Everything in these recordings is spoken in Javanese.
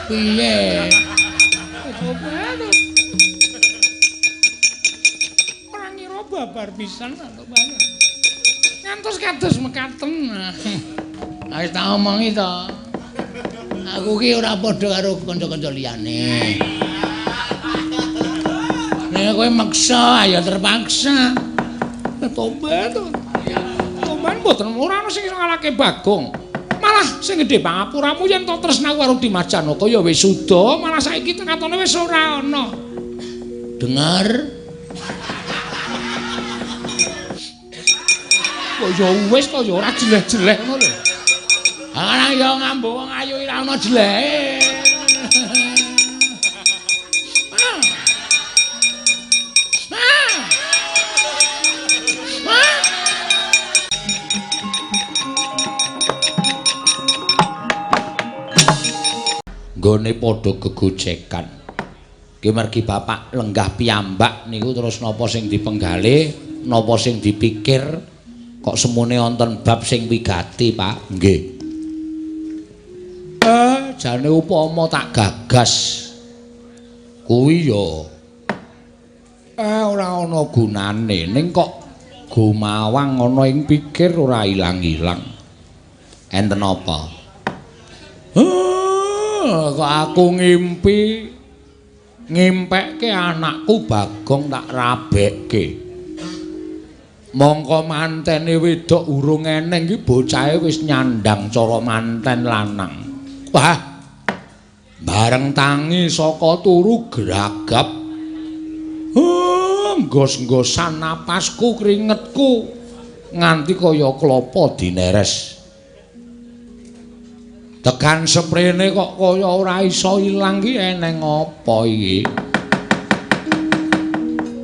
Piye? Ora ngira babar pisan to, Pak. Ngantos kados mekaten. Wis tak omongi to. Aku ki ora padha karo kanca-kanca liyane. Nek kowe maksa ya terpaksa. Tobat. Tobat mboten ora ana sing iso ngalahke Bagong. Malah sing gedhe pangapuramu yen to tresnaku karo Dimas Janaka ya wis suda, malah saiki katone wis ora ana. Dengar. Kok ya wis kok ya ora jeleh-jeleh ngono lho. Ah ya ngambu wong ayu ora ana jelehe. Nggone padha gegojekan. Ki mergi bapak lenggah piyambak niku terus napa sing dipenggale, napa sing dipikir kok semune wonten bab sing wigati, Pak. Nggih. Jane upama tak gagas kuwi ya ora ana gunane, ning kok gumawang ana ing pikir ora ilang-ilang. Enten apa? Kok aku ngimpi ngimpekke anakku Bagong tak rabekke. Mongko mantene wedok urung eneng iki bocahe wis nyandang cara manten lanang. Wah. Bareng tangi saka turu gragap. Nggos-nggosan napasku kringetku nganti kaya klapa dineres. Tekan seprene kok kaya ora iso ilang ki eneng apa iki?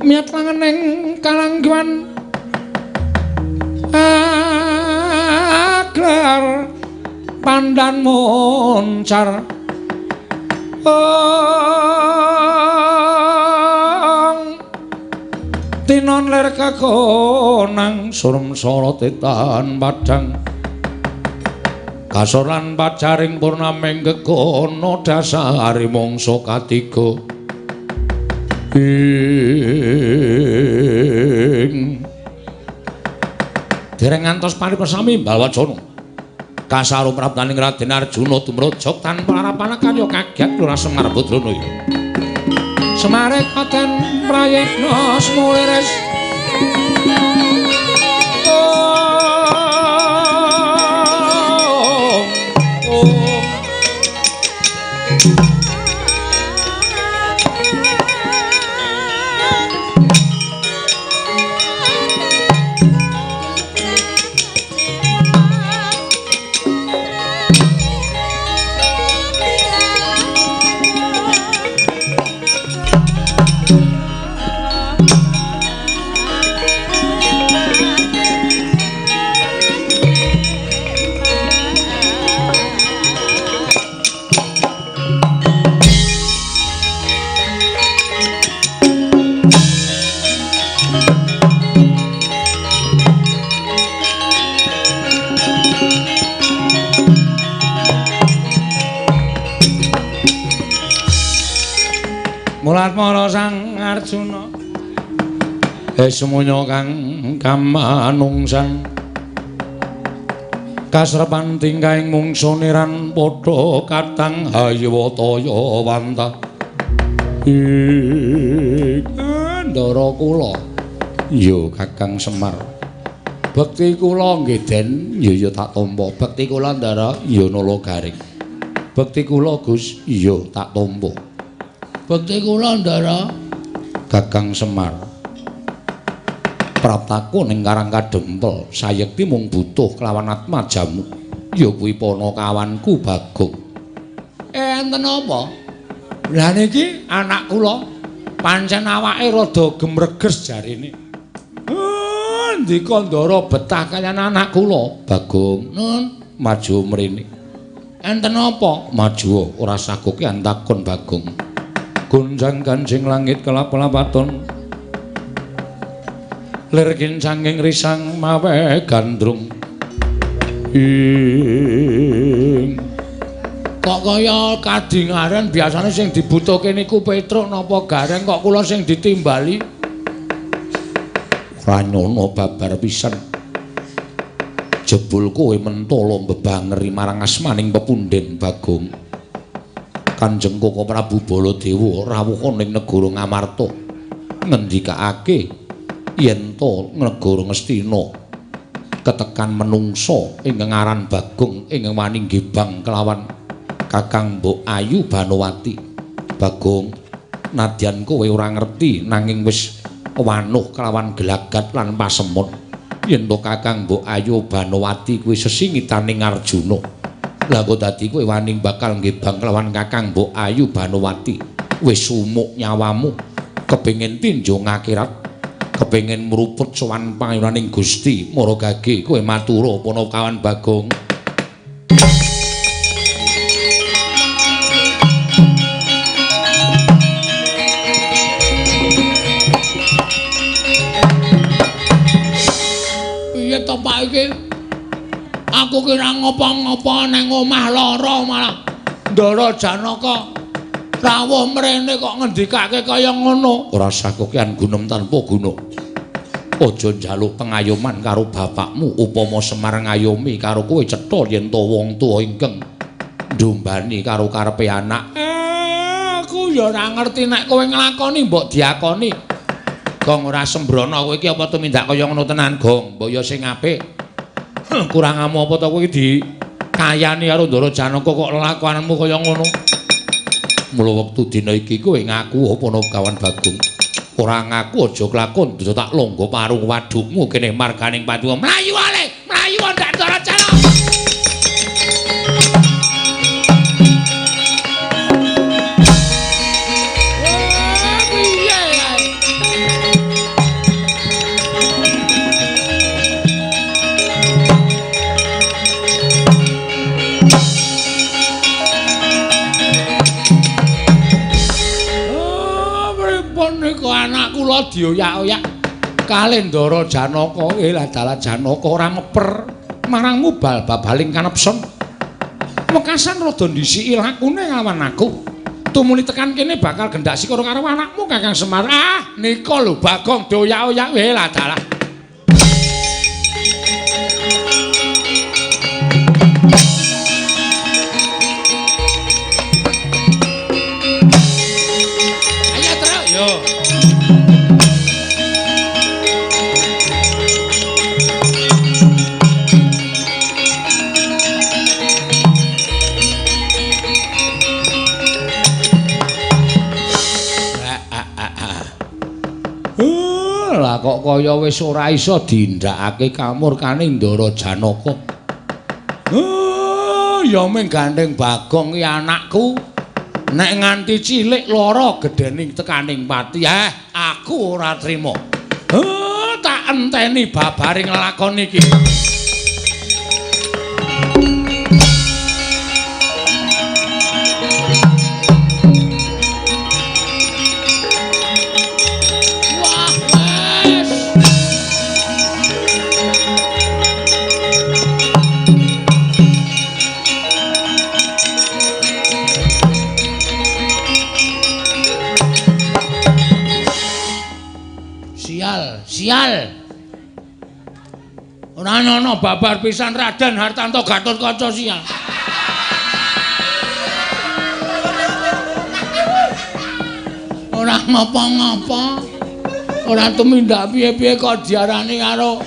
Miyat langening kalangguan aglar pandan moncar ong tinon ler kekonang surem sorote tan padang kasor lan pacaring purnaming gegono dasare mangsa katiga ing dereng ngantos paripersami Balwacana kasaru praptaning Raden Arjuna tumrojok tanpa harapan kaya kaget Lurah Semar Putrana Semare katen prayekna smuliris Mulatmara Sang Arjuna semuanya kang kamanungsan kasrepan tingkahing mungsu niran padha katang hayawataya wanta ndara kula ya Kakang Semar bekti kula nggih Den ya ya tak tampa bekti kula ndara ya Nala Garing bekti kula Gus ya tak tampa bekti kula ndara Kakang Semar praptaku ning Karang Kadempel sayekti mung butuh kelawan atmajamu ya kuwi panakawanku Bagong enten apa lha niki anak kula pancen awake rada gemreges jarine ndika ndara betah kaliyan anak kula Bagong nun maju mrene enten apa maju ora sagoke antakon Bagong gonjang ganjing langit kelap-lapaton lir kincanging risang mawe gandrung ing Kok kaya kadingaren biasane sing dibutuhke niku Petruk napa Gareng kok kula sing ditimbali. Ora nyono babar pisan. Jebul kowe mentala mbebangeri marang asmaning pepundhen Bagong. Kanjeng Koko Prabu Baladewa rawuh ning negara Ngamarta ngendikake yen to negara Ngastina ketekan menungsa ingkang aran Bagong ingkang wani nggibang kelawan Kakang Mbok Ayu Banowati. Bagong, nadyan kowe ora ngerti nanging wis wanuh kelawan gelagat lan pasemon yen to Kakang Mbok Ayu Banowati kuwi sesingitaning Arjuna. Lah kok dadi kowe wani bakal nggibang kelawan Kakang Mbok Ayu Banowati, wis sumuk nyawamu kepengin tinjung akhirat, kepengin mruput sowan pangayunaning Gusti Maragage. Kowe matura Panakawan Bagong. Piye to Pak iki? Aku kira ngopo-ngopo nang omah lara malah Ndara Janaka rawuh mrene kok ngendikake kaya ngono. Ora usah kokean gunem tanpa guna. Aja njaluk pengayoman karo bapakmu, upama Semar ngayomi karo kowe cetha yen to wong tuwa ingkang ndombani karo karepe anak. Aku ya ora ngerti nek kowe nglakoni mbok diakoni. Gong ora sembrono kowe iki apa tumindak kaya ngono tenan, Gong. Mbok ya sing apik. Kurangamu apa to kowe iki dikayani karo Ndara Janaka kok lelakuanmu kaya ngono. Mula wektu dina iki kowe ngaku apa Kawan Bagong. Ora ngaku aja kelakon, aja tak longgo parung wadukmu kene marganing patuwa. Mlayu ale, mlayu ndak Ndara Janaka. Anak kula dioyak-oyak kalih Ndara Janaka. Lah dalah Janaka ora meper marangmu bal babaling kanepson. Wekasan rada ndhisiki lakune lawan aku. Tumuli tekan kene bakal gendak sikara karo anakmu Kakang Semar. Ah, nika lho Bagong dioyak-oyak. Lah dalah. Ayo terus yo. Lah kok kaya wis ora iso dindakake kamurkane Ndara Janaka. Ya mung gandeng Bagong ki anakku. Nek nganti cilik lara gedhening tekaning pati, aku ora trima. Tak enteni babaring lelakon iki. Sial. Ora ana babar pisan Raden Hartanto Gatotkaca sial. Ora ngapa-ngapa. Ora tumindak piye-piye kok diarani karo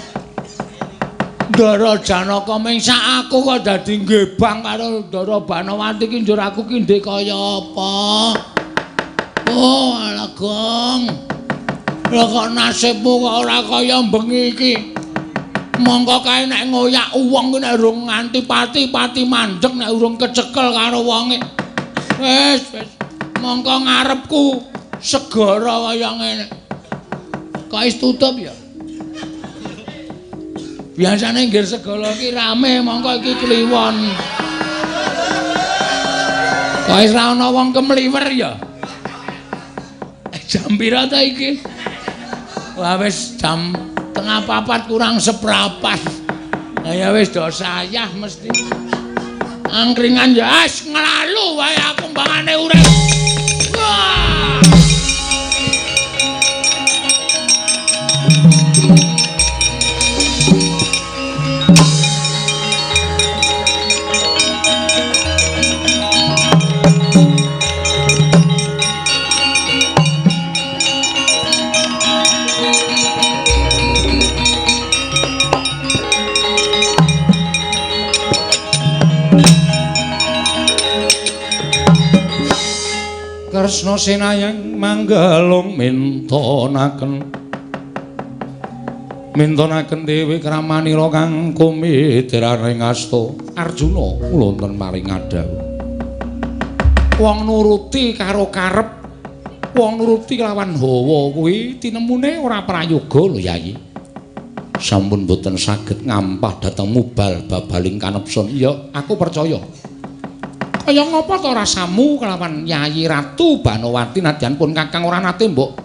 Ndara Janaka ming sak aku kok dadi nggebang karo Ndara Banowati ki njur aku ki ndek kaya apa. Oh, alah Gong. Lah kok nasibmu kok ora kaya bengi iki. Mongko kae nek ngoyak wong ki nek urung nganti pati-pati mandeg nek urung kecekel karo wonge. Wis, wis. Mongko ngarepku segara kaya ngene. Kok wis tutup ya? Biasane nggir segala iki rame, mongko iki kliwon. Kok wis ra ana wong kemliwer ya? Jam pira ta iki? Wah wis jam 3:45. Lah ya wis do sayah mesti. Angkringan ya as nglalu wae aku mbangane urip. Wah. Kresna sinayang manggalung mintonaken mintonaken dewi kramanira kang kumidraning asta Arjuna kula wonten maring ngadhawuh. Wong nuruti karo karep, wong nuruti kelawan hawa kuwi tinemune ora prayoga lho Yayi. Sampun boten saged ngampah dhateng mubal babaling kanepson. Iya, aku percaya. Kaya ngapa to rasamu kelawan Yayi Ratu Banowati nadyan pun kakang ora nate mbok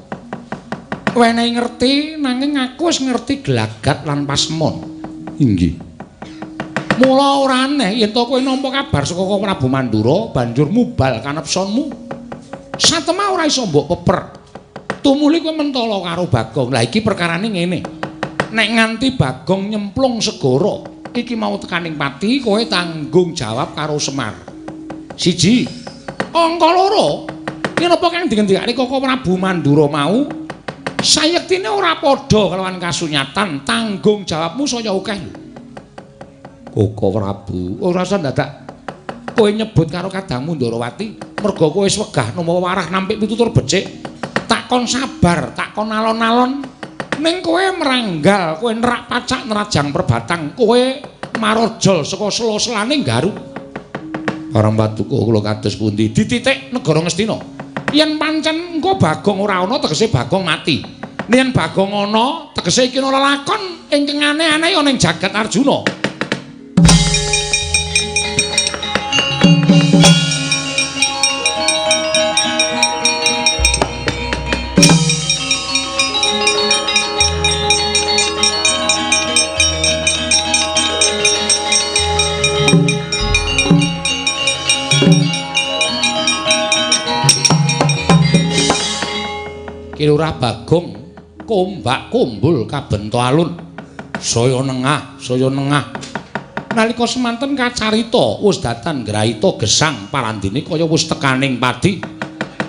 wenehi ngerti, nanging aku wis ngerti gelagat lan pasemon. Inggih. Mula ora aneh yen to kowe nampa kabar saka Prabu Mandura banjur mubal kanepsonmu. Satemah ora iso mbok peper. Tumuli kowe mentala karo Bagong. Lah iki perkarane ngene. Nek nganti Bagong nyemplung segara, iki mau tekaning pati kowe tanggung jawab karo Semar. Siji, angka loro, yen apa kang dingendikake Koko Prabu Mandura mau sayektine ora padha kelawan kasunyatan, tanggung jawabmu saya akeh lho. Koko Prabu, ora usah dadak kowe nyebut karo kadangmu Ndarawati, merga kowe wis wegah nampa warah nampik pitutur becik. Tak kon sabar, tak kon alon-alon, ning kowe meranggal, kowe nerak pacak nerajang perbatang, kowe marojol saka sela-selane Garuk. Parang paduka kula kados pundi? Dititik negara Ngastina. Yen pancen engko Bagong ora ana tegese Bagong mati. Yen Bagong ana tegese iki ana lelakon ingkang aneh-aneh ana ing jagat Arjuna. Lurah Bagong kombak kumbul kabento alun, saya nengah, saya nengah. Nalika semanten kacarita wis datan grahita gesang parandene kaya wis tekaning padi.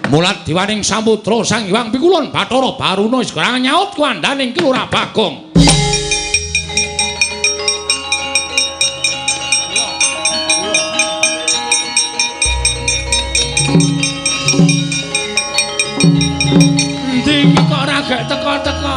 Mulat diwaning samudra Sang Hyang Pikulun Bathara Baruna wis kurang nyaut kuwandaning Ki Lurah Bagong. Endi iki kok ora gak teka-teka?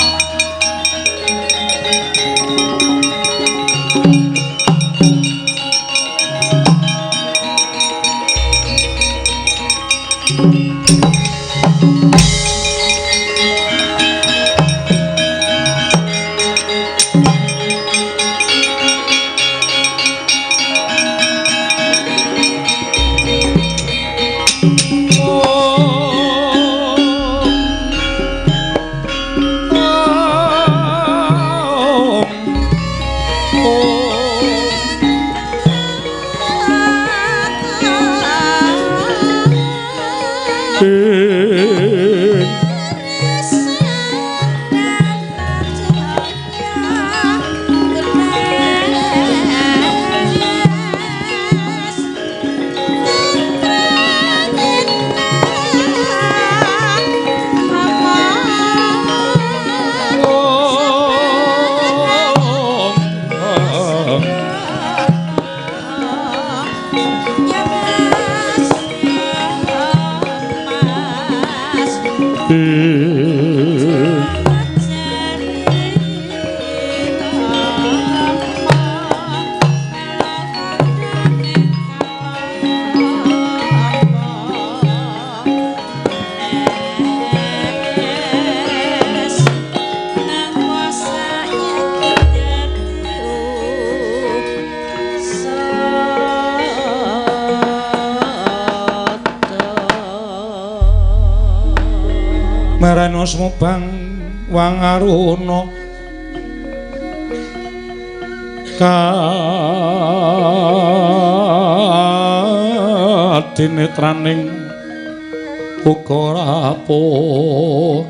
Marana smobang wangaruna Adinetraning uga rapuh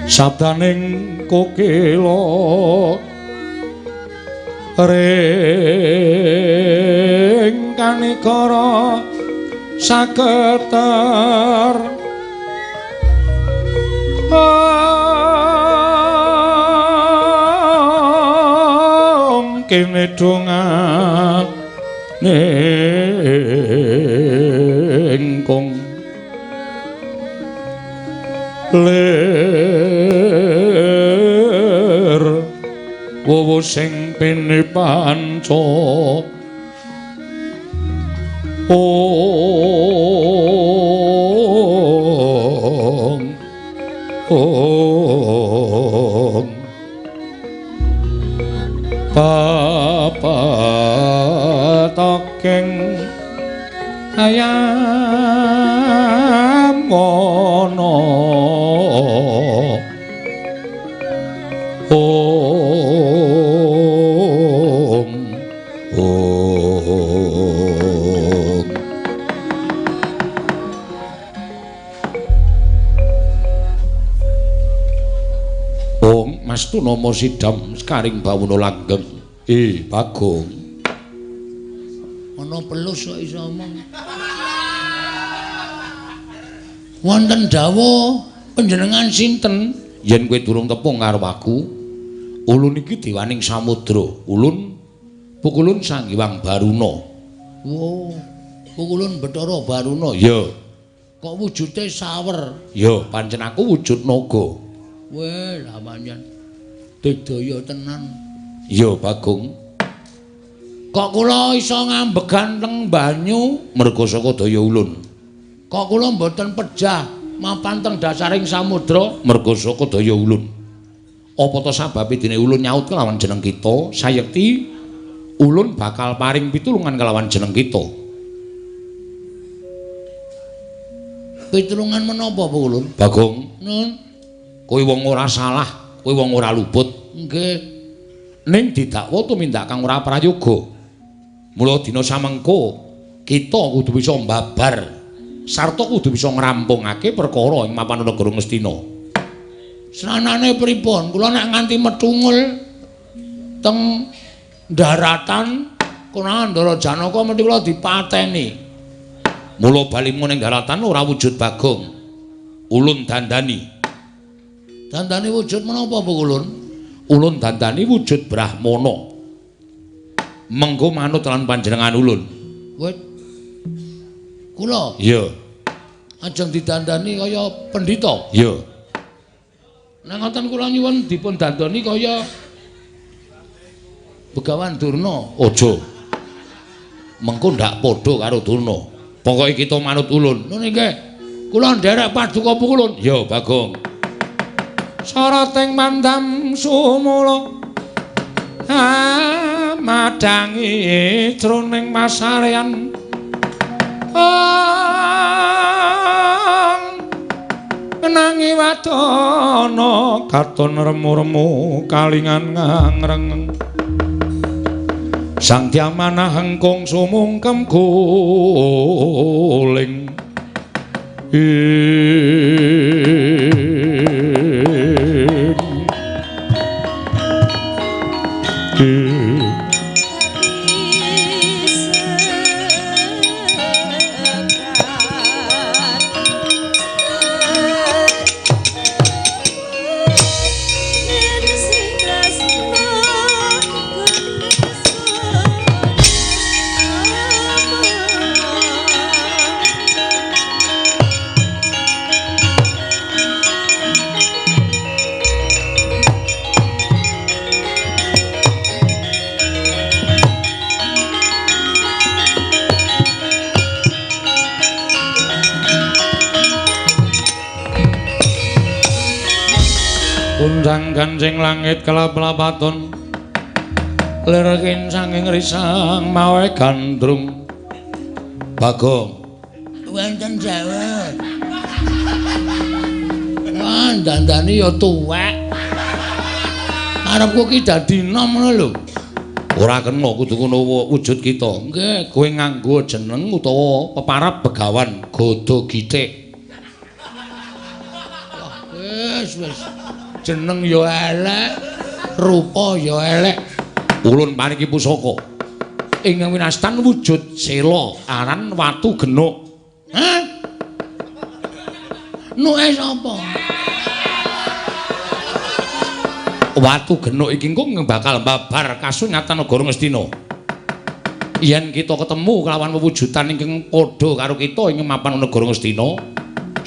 sabdaning kokila ring kanegara saketer om kene dongane kong lir wowo sing pene panca ong ong papatokeng ayam ana om om Om Mas Tunama sidam sekaring bawana langgeng. Bagong. Ana pelus kok iso omong. Wonten dawuh panjenengan sinten? Yen kowe durung tepung karo aku, ulun iki dewaning samudra, ulun pukulun Sang Hyang Baruna. Wo, pukulun Bathara Baruna. Ya. Kok wujude sawer? Ya, pancen aku wujud naga. Weh, lah pancen digdaya tenan. Ya, Bagong. Kok kula iso ngambegan teng banyu merga saka daya ulun. Kok kula mboten pejah mapan teng dasaring samudra merga saka daya ulun. Apa ta sababe dene ulun nyaut kelawan jeneng kita, sayekti ulun bakal paring pitulungan kelawan jeneng kita. Pitulungan menapa, Ulun? Bagong, nun, kowe wong ora salah, kowe wong ora luput. Nggih. Ning didakwa tumindak kang ora prayoga. Mula dina samengko kita kudu bisa mbabar sarta kudu bisa ngrampungake perkara ing mapan negara Ngastina. Sranane pripun? Kula nek nganti metungul teng daratan konangan Ndara Janaka mesti kula dipateni. Mula balimu ning daratan ora wujud Bagong. Ulun dandani. Dandani wujud menapa, Bu Ulun? Ulun dandani wujud Brahmana. Mengko manut lan panjenengan ulun. Wit. Kula? Iya. Ajeng didandani kaya pendhita? Iya. Nek ngoten kula nyuwun dipun dandani kaya Begawan Durna. Aja. Mengko ndak padha karo Durna. Pokoke kita manut ulun. Nun nggih. Kula nderek paduka Pukulun. Ya, Bagong. Sarating mandam sumula madangi jroning pasarean ngenangi wadana katon remu-remu kalingan ngrengeng Sang Dyamanah hengkung sumungkem guling. Gunjang ganjing langit kelap-lapaton lirkin sanging risang mawe gandrung. Bagong wonten jawab. Wah, dandani ya tuwek. Arepku ki dadi nom ngono lho. Ora kena kudu ngono wujud kita. Nggih, kowe nganggo jeneng utawa peparab Begawan Gada Githik. Wah, wis wis. Jeneng ya elek, rupa ya elek. Ulun paringi pusaka. Ingkang winastan wujud sela aran watu genuk. Hah? Nuke sapa? Watu genuk iki engko bakal babar kasunyatan negara Ngastina. Yen kita ketemu kelawan wewujudan ingkang padha karo kita ing mapan negara Ngastina,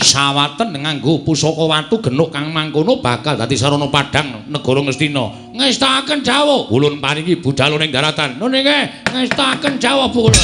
sawaten nganggo pusaka watu genuk kang mangkono bakal dadi sarana padhang negara Ngastina. Ngestakaken dawuh. Ulun paringi budhal ning daratan. Nun nggih, ngestakaken dawuh kula.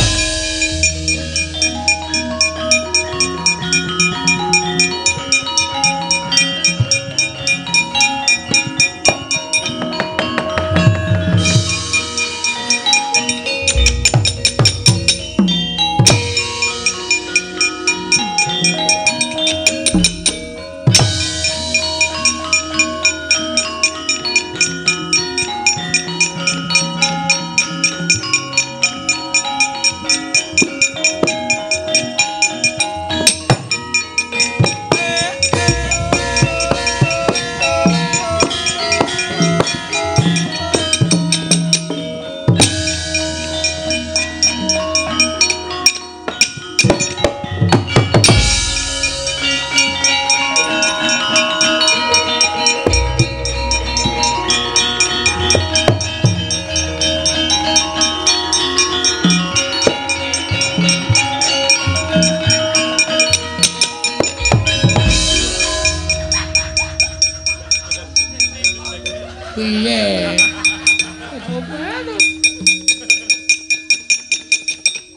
Piye?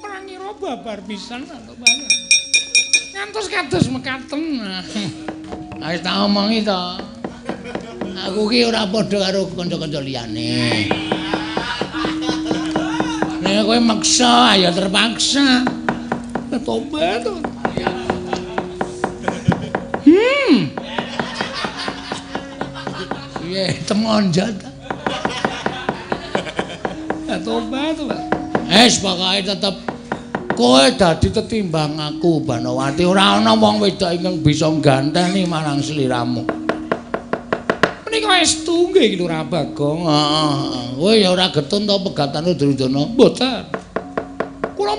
Ora ngira babar pisan to, Pak. Ngantos kados mekaten. Wis tak omongi to. Aku ki ora padha karo kanca-kanca liyane. Nek kowe maksa ya terpaksa. Tobat. Piye temonjat. Ya tobat, Pak. Wis pokoke tetep kowe dadi tetimbang aku Banowati. Ora ana wong wedok ingkang bisa ngganteni marang sliramu. Menika estu nggih Lurah Bagong. Heeh. Kowe ya ora getun to pegatane Duryudana? Mboten. Kula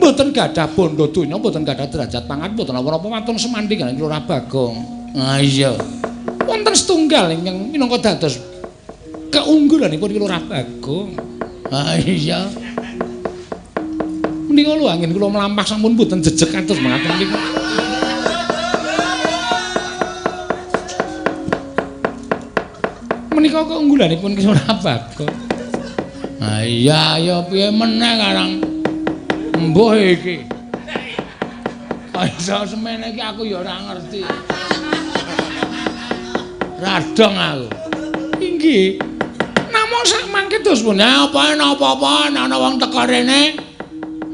mboten gadah bondo donya, mboten gadah derajat pangan, mboten napa-napa wonten semandhi kaliyan Lurah Bagong. Ah iya. Wonten setunggal ingkang minangka dados keunggulanipun Lurah Bagong. Ah iya. Menika lho anggen kula mlampah sampun mboten jejeg kados mekaten niku. Menika keunggulanipun Ki Lurah Bagong. Ah iya ya piye meneh karang mbuh iki. Kok iso semene iki aku ya ora ngerti. Radong aku. Inggih. Namung sak mangke dos pundi apa napa-apa ana wong teka rene.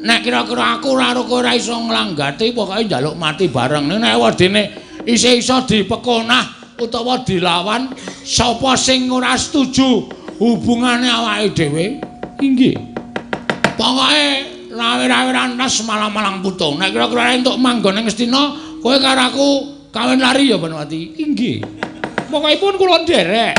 Nek kira-kira aku karo kowe ora iso nglanggati pokoke njaluk mati bareng. Nek wedine isih iso dipekonah utawa dilawan sapa sing ora setuju hubungane awake dhewe. Inggih. Pokoke rawe-rawe rantas malang-malang putung. Nek kira-kira entuk manggon ning Ngastina, kowe karo aku kawin lari ya Banowati. Inggih. Pokokipun kula nderek.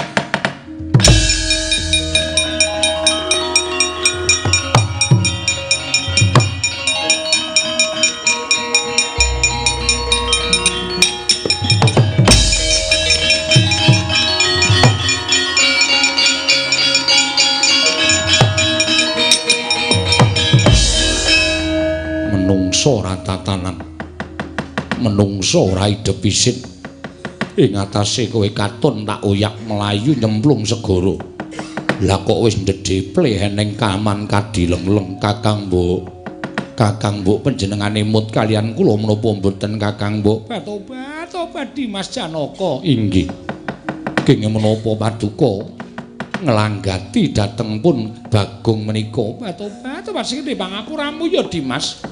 Menungso ora tatanan, menungso ora idep isin. Ing atase kowe katon tak oyak mlayu nyemplung segara. Lah kok wis ndedheple eneng kaman kadilengleng Kakang Mbok. Kakang Mbok panjenengane mut kalian kula menapa mboten Kakang Mbok? Tobat, tobat Dimas Janaka. Inggih. Kenging menapa paduka nglanggati dhateng pun Bagong menika? Tobat, tobat sing pangapuramu ya Dimas.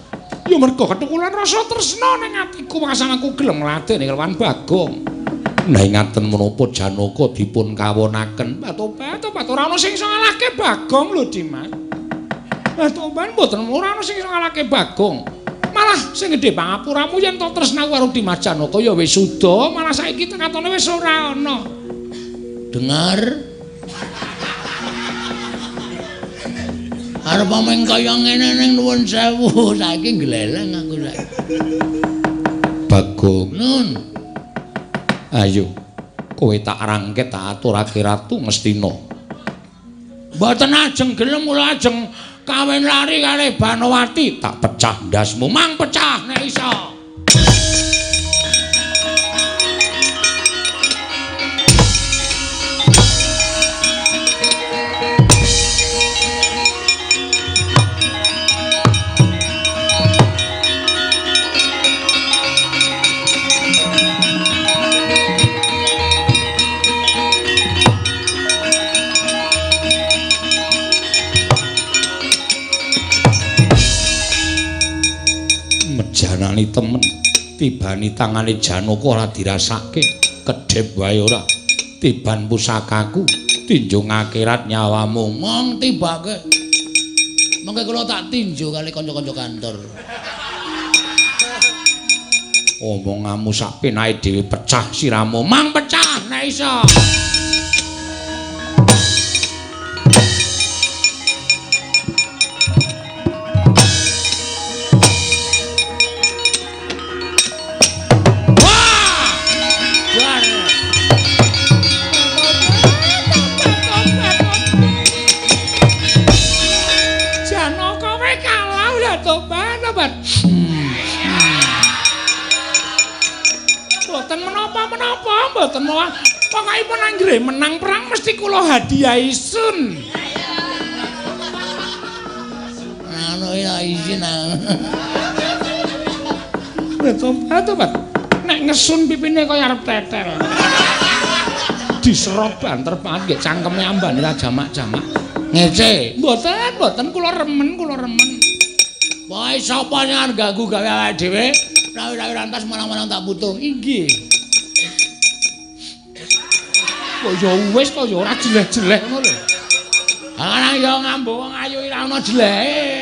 Ya merga kethukulan rasa tresna ning atiku pasang aku gelem ngladeni kelawan Bagong. Nah ngaten menapa Janaka dipun kawonaken? Tobat ora ana sing iso ngalahke Bagong lho, Dimas. Tobat mboten ora ana sing iso ngalahke Bagong. Malah sing gedhe pangapuramu yen to tresnaku karo Dimas Janaka ya wis suda, malah saiki katone wis ora ana. Dengar. Arep omong kaya ngene ning nuwun sewu, saiki gleleng aku saiki. Bagong, nun. Ayo, kowe tak rangket tak aturake Ratu Ngastina. Mboten ajeng gelem kula ajeng kawin lari kalih Banowati, tak pecah ndasmu, mang pecah nek iso. Mejanani temen, tibani tangane Janaka ora dirasake, kedhep wae ora. Tiban pusakaku, tinjung akhirat nyawamu. Mong tibake. Mengke kula tak tinju kali kanca-kanca kantor. Omonganmu sak penake dhewe pecah siramu. Mang pecah nek iso. Mboten malah pokokipun anggere menang perang mesti kula hadiahi sun. Anu ya izin. Tobat. Nek ngesun pipine kaya arep tetel. Diserot banter banget nggih cangkeme ambane ra jamak-jamak. Ngece. Mboten, mboten kula remen, kula remen. Pokoke sapa sing arep ganggu gawe awake dhewe, rawi-rawi rantas marang-marang tak butuh. Inggih. Kok ya wis kok ya ora jeleh-jeleh ngono lho. Ah ya ngambu wong ayu ora ana jelehe.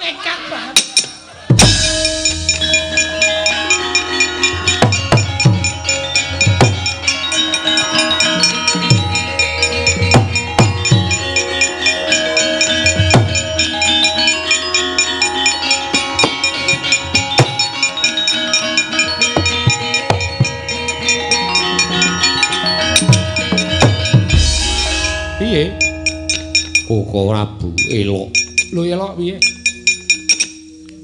Nekat banget. Piye? Koko Prabu elok. Lho elok piye?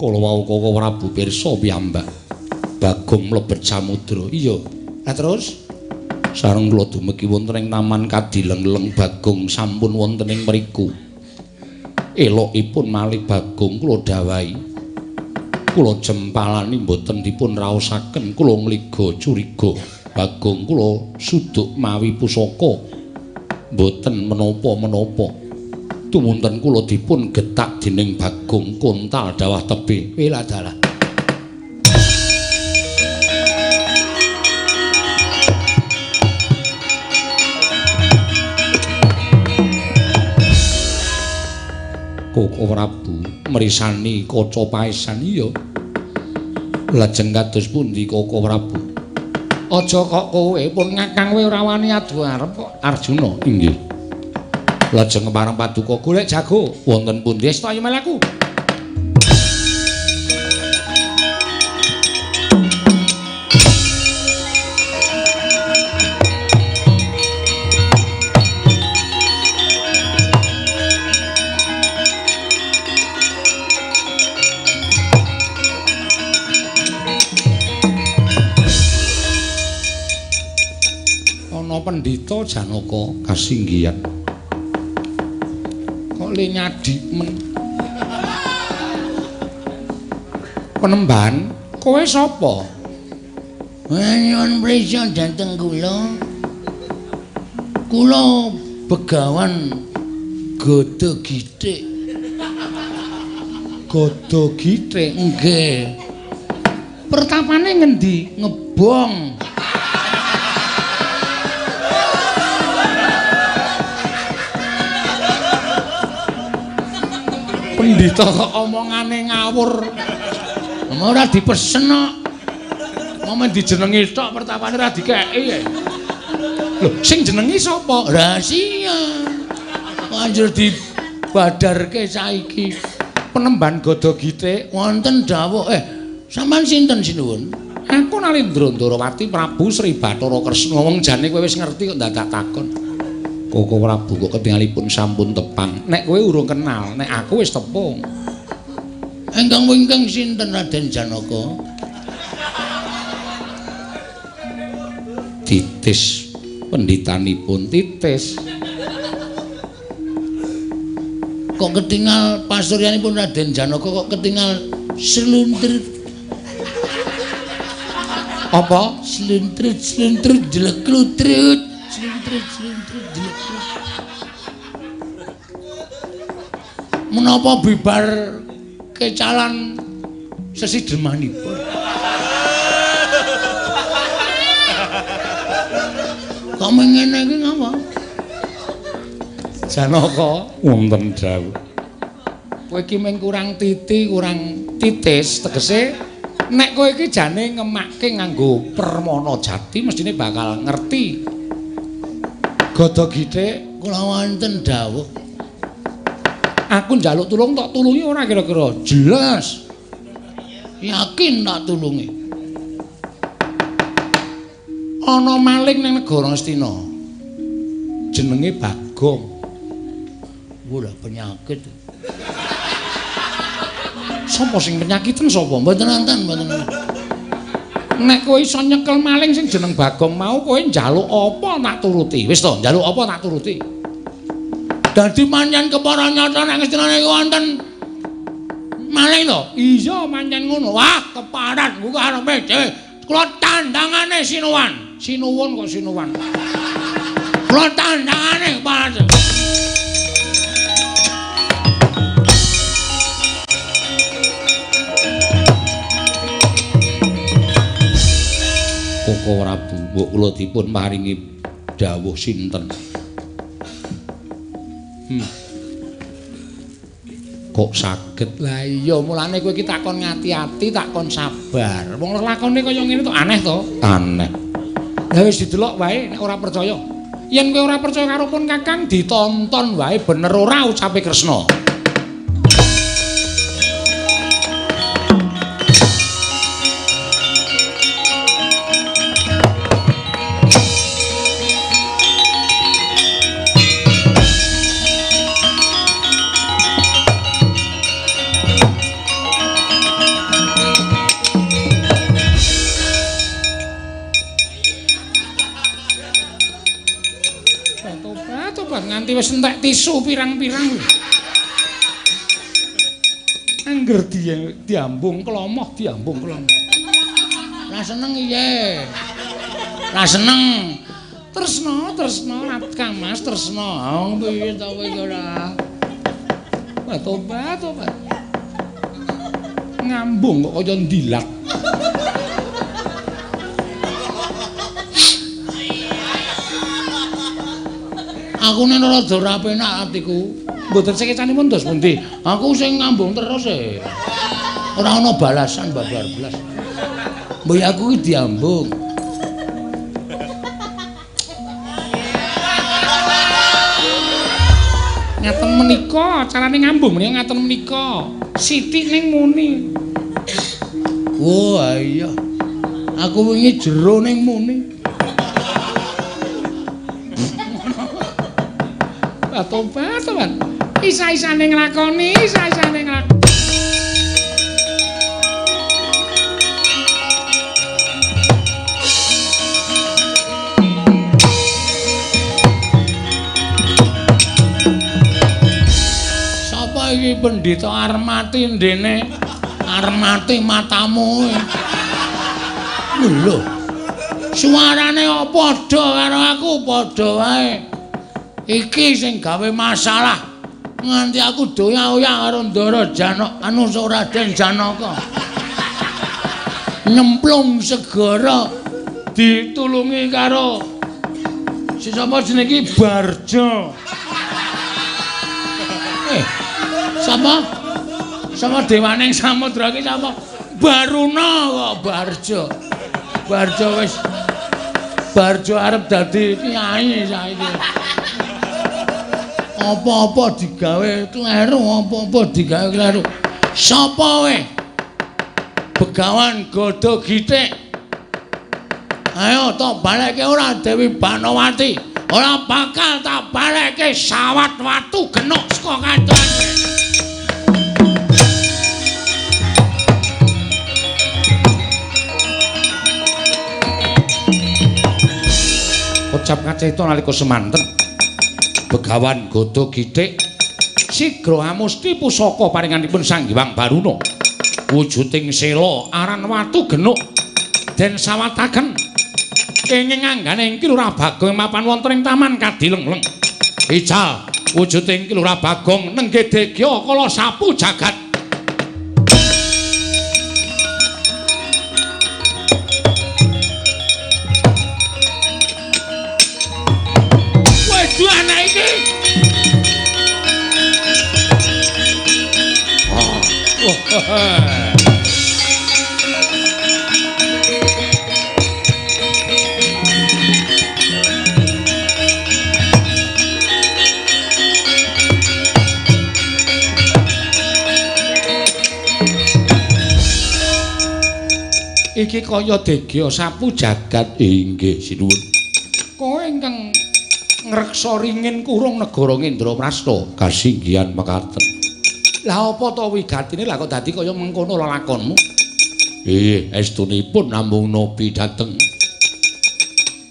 Kala wau Koko Prabu pirsa piyambak. Bagong mlebet samudra. Iya. Lah terus sareng kula dumegi wonten ing taman kadileng-leng Bagong sampun wonten ing mriku. Elokipun malih Bagong kula dawahi. Kula jempalani mboten dipun raosaken, kula ngliga curiga. Bagong kula suduk mawi pusaka. Mboten menapa-menapa. Tumunten kula dipun getak dening Bagong kontal dawah tebih. Wela dalah. Koko Prabu mrisani kaca paesan. Iya. Lajeng kados pundi Koko Prabu? Aja kok kowe pun ngakang kowe ora wani adu arep kok Arjuna. Inggih. Lajeng pareng paduka golek jago wonten pundi? Wis ayo mlaku. Pendhita Janaka kasinggihan. Kok le nyadi men. Penemban, kowe sapa? Nyuwun prisa dhateng kula. Kula begawan Gada githik. Gada githik nggih. Pertapane ngendi? Ngebong. Pendhita kok omongane ngawur. Ora dipesen kok. Momen dijenengi tok pertapane ora dikeki. Lho, sing jenengi sapa? Rahasia. Banjur dibadarke saiki. Penemban Gada Githik wonten dawuh. Sampeyan sinten sinuwun? Aku Nalindra Ndarawati Prabu Sri Bathara Kresna. Wong jane kowe wis ngerti kok dadak takon. Koko Prabu kok ketingalipun sampun tepang. Nek kowe urung kenal, nek aku wis tepung. Ingkang wingking sinten Raden Janaka? Titis pendhitanipun titis. Kok ketingal pasuryanipun Raden Janaka kok ketingal sluntrit. Apa? Sluntrit sluntrit jleklutrit. Sluntrit sluntrit jleklutrit. Menapa bibar kecalan sesidemanipun? Kok ngene iki ngapa? Janaka wonten dawuh. Kowe iki mung kurang titi, kurang titis, tegese nek kowe iki jane ngemakke nganggo permana jati mestine bakal ngerti. Gada githik kula wonten dawuh. Aku njaluk tulung tok tulungi ora kira-kira? Jelas. Yakin tak tulungi. Ana maling ning negara Astina. Jenenge Bagong. Wah, penyakit. Sapa sing penyakiten sapa? Mboten wonten, mboten. Nek kowe iso nyekel maling sing jeneng Bagong mau, kowe njaluk apa tak turuti. Wis to, njaluk apa tak turuti. Dadi pancen kepara nyata nek Astina niku wonten maling to? Iya, pancen ngono. Wah, keparat kuwi arepe dhewe. Kula tandangane sinuwan. Sinuwun kok sinuwan. Kula tandangane keparat. Koko Prabu, mbok kula dipun paringi dawuh sinten? Kok saged? Lah iya, mulane kowe iki takon ngati-ati, takon sabar. Wong lelakone kaya ngene to aneh to? Aneh. Lah wis didelok wae nek ora percaya. Yen kowe ora percaya karo pun Kakang, ditonton wae bener ora ucape Kresna. Nganti wis entek tisu pirang-pirang. Angger diambung klomoh, diambung klomoh. Ra seneng iye. Ra seneng. Tresna, tresna Kang Mas, tresna. Oh, piye to kowe iki ora? Wah, tobat, tobat. Ngambung kok kaya ndilat. Aku nek rada ora penak atiku. Mboten sekecanipun dos pundi? Aku sing ngambung terus e. Ora ana balasan babar blas. Mbok aku iki diambung. Ngaten menika carane ngambung menika ngaten menika. Sithik ning muni. Wah, iya. Aku wingi jero ning muni. Tobat, tobat. Isa-isane nglakoni, isa-isane nglakoni. Sapa iki pendhita arep mati ndene? Arep mati matamu. Lho. Suarane padha karo aku, padha wae. Iki sing gawe masalah. Nganti aku doya-oya karo Ndara Janaka, anu Raden Janaka. Nyemplung segara ditulungi karo si sapa jenenge iki Barjo. Sapa? Sapa dewane samudra iki sapa? Baruna kok Barjo. Barjo wis Barjo arep dadi kiai saiki. Apa-apa digawe kleru, apa-apa digawe kleru. Sapa we? Begawan Gada Githik. Ayo tak balekke ora Dewi Banowati. Ora bakal tak balekke sawat watu genuk saka katon. Ucap kacita nalika semanten Begawan Gada Githik sigra amusti pusaka paringanipun Sang Hyang Baruna wujuding sela aran watu genuk den sawataken kenging anggane Ki Lurah Bagong mapan wonten ing taman Kadilengleng. Ical wujuding Ki Lurah Bagong nenggih degya kala sapu jagat. Waduh anak iki. Oh. Iki kaya degya sapu jagat. Inggih sinuwun. Kowe ingkang ngreksa ringin kurung negara Indraprasta kasinggihan mekaten. Lah apa to wigatine lah kok dadi kaya mengkono lelakonmu? Estunipun namung nopi dhateng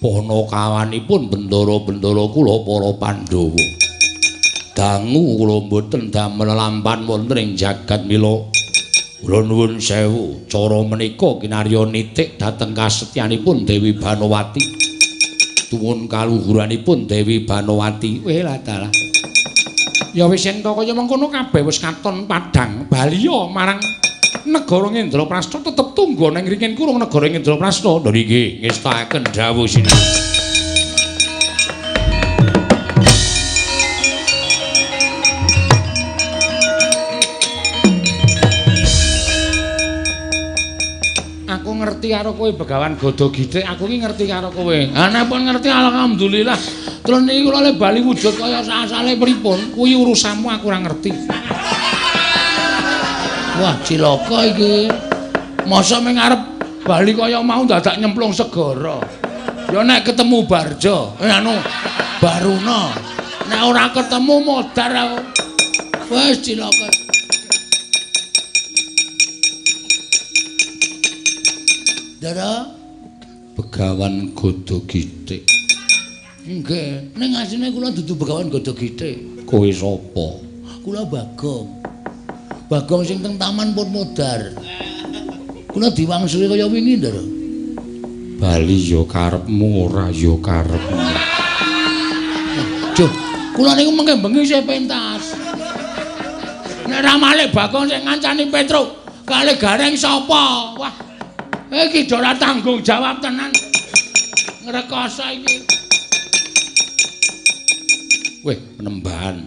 panakawanipun bendara-bendara kula para Pandhawa. Dangu kula mboten damel lampan wonten ing jagat mila kula nuwun sewu, cara menika kinarya nitik dhateng kasetyanipun Dewi Banowati. Tuwun kaluhuranipun Dewi Banowati. Weh lah dalah. Ya wis yen to kaya mengkono kabeh wis katon padhang baliya marang negara Indraprasta tetep tunggu ning ringin kurung negara Indraprasta. Lho nggih, ngestakaken dawuh sinuwun. Aku ngerti karo kowe Begawan Gada Githik, aku iki ngerti karo kowe. Ha nek pun ngerti alhamdulillah. Terus niki kula le bali wujud kaya asale pripun? Kuwi urusanmu aku ora ngerti. Wah, cilaka iki. Masa ming arep bali kaya mau dadak nyemplung segara. Ya nek ketemu Barjo, anu Baruna. Nek ora ketemu modar aku. Wis cilaka. Dara Begawan Gada Githik. Nggih, ning asline kula dudu Begawan Gada Githik. Kowe sapa? Kula Bagong. Bagong sing teng taman pun modar. Kula diwangsuli kaya wingi, Ndara. Bali ya karepmu ora ya karepmu. Duh, kula niku mengke bengi isih pentas. Nek ra malih Bagong sing ngancani Petruk, kalih Gareng sapa? Wah. Iki ora tanggung jawab tenan. Ngrekoso iki. Weh, penembahan.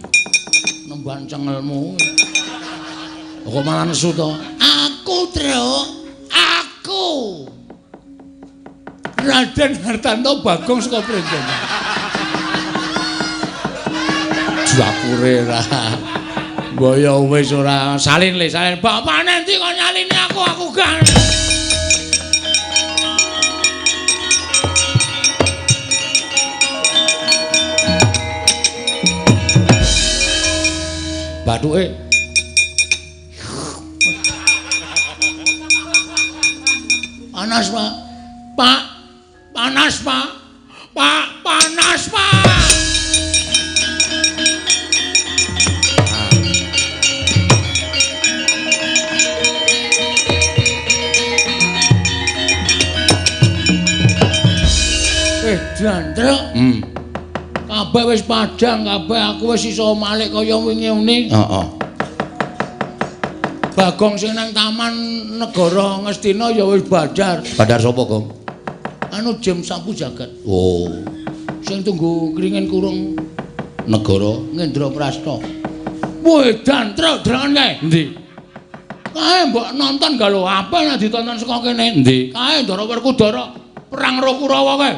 Penembahan cengelmu. Kok malah nesu to? Aku, Truk. Aku. Raden Hartanto Bagong saka Printen. Japure ra. Mbaya wis ora salin le, salin. Bapane ndi kok nyalini aku, aku gak. Bathuke panas, Pak. Pak, panas, Pak. Pak, panas, Pak. Jandruk. Kabeh wis padhang kabeh, aku wis iso malik kaya wingi uni. Heeh. Bagong sing nang Taman Negara Ngastina ya wis badar. Badar sapa, Gong? Anu Jim Sapu Jagat. Oh, Sing tunggu kringin kurung negara Ngendraprasta. Wedan truk drangan kae. Endi? Kae mbok nonton ga lho, apa nek ditonton saka kene? Endi? Kae Ndara Werkudara perang karo Kurawa kae.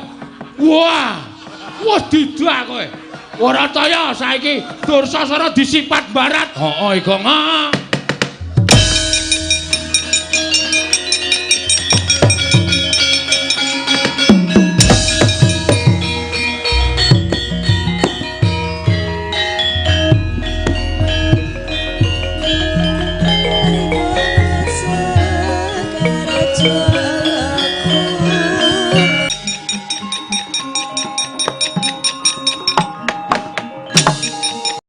Wah. Wah didak kowe. Ora kaya saiki Dursasana disipat barat. Heeh, Gong. Ah.